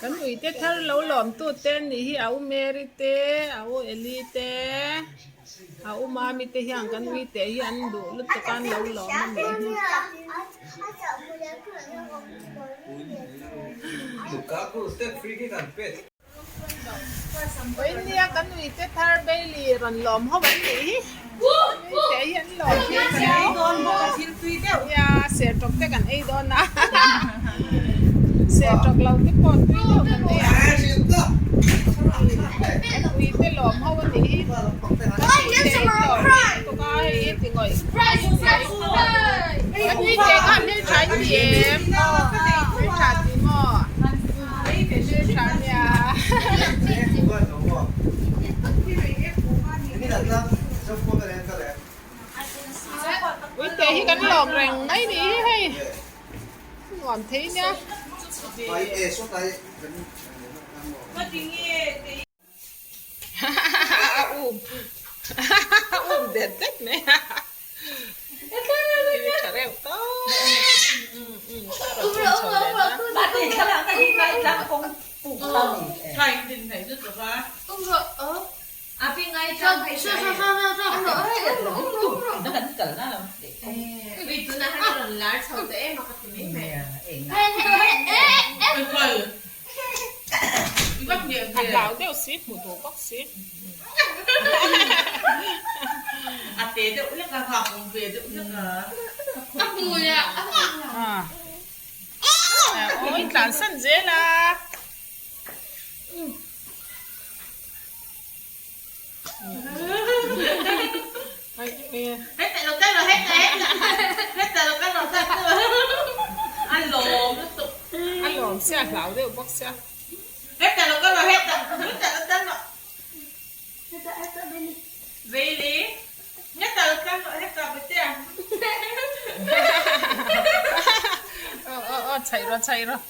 Kan uite thar lo lawm tu te an nih hi a u Mary te a u Eli te a u Mami te hian kan uite hi an duh lutuk a an lo lawm a nih hi. Vawinia kan uite thar Bailey rawn lawm ho an nih hi. Kan uite hi an lawm hi kan ei dawn bawk a thil tui deuh. Nia sertawk te kan ei dawn a. Sertawk lo te pawh tui deuh kan ei ang. Kan uite lawm ho a nih hi. Kan uite hi lawm lutuk a hei hi ti ngawih. Kan uite kha hmeltha in ti em? Hmeltha ti maw? Uite hi kan lawm reng mai ni hi hei nuam thei nia. A um a um det det mai a tha reuh tawp A hlau deuh si hmuh duh bawk si. A te deuh hlek a, nghak awm ve deuh hlek a. A hmui a. Aw i tlansan zel a. A lawm sia a hlau deuh bawk sia. Aw aw aw chhaih rawh chhaih rawh.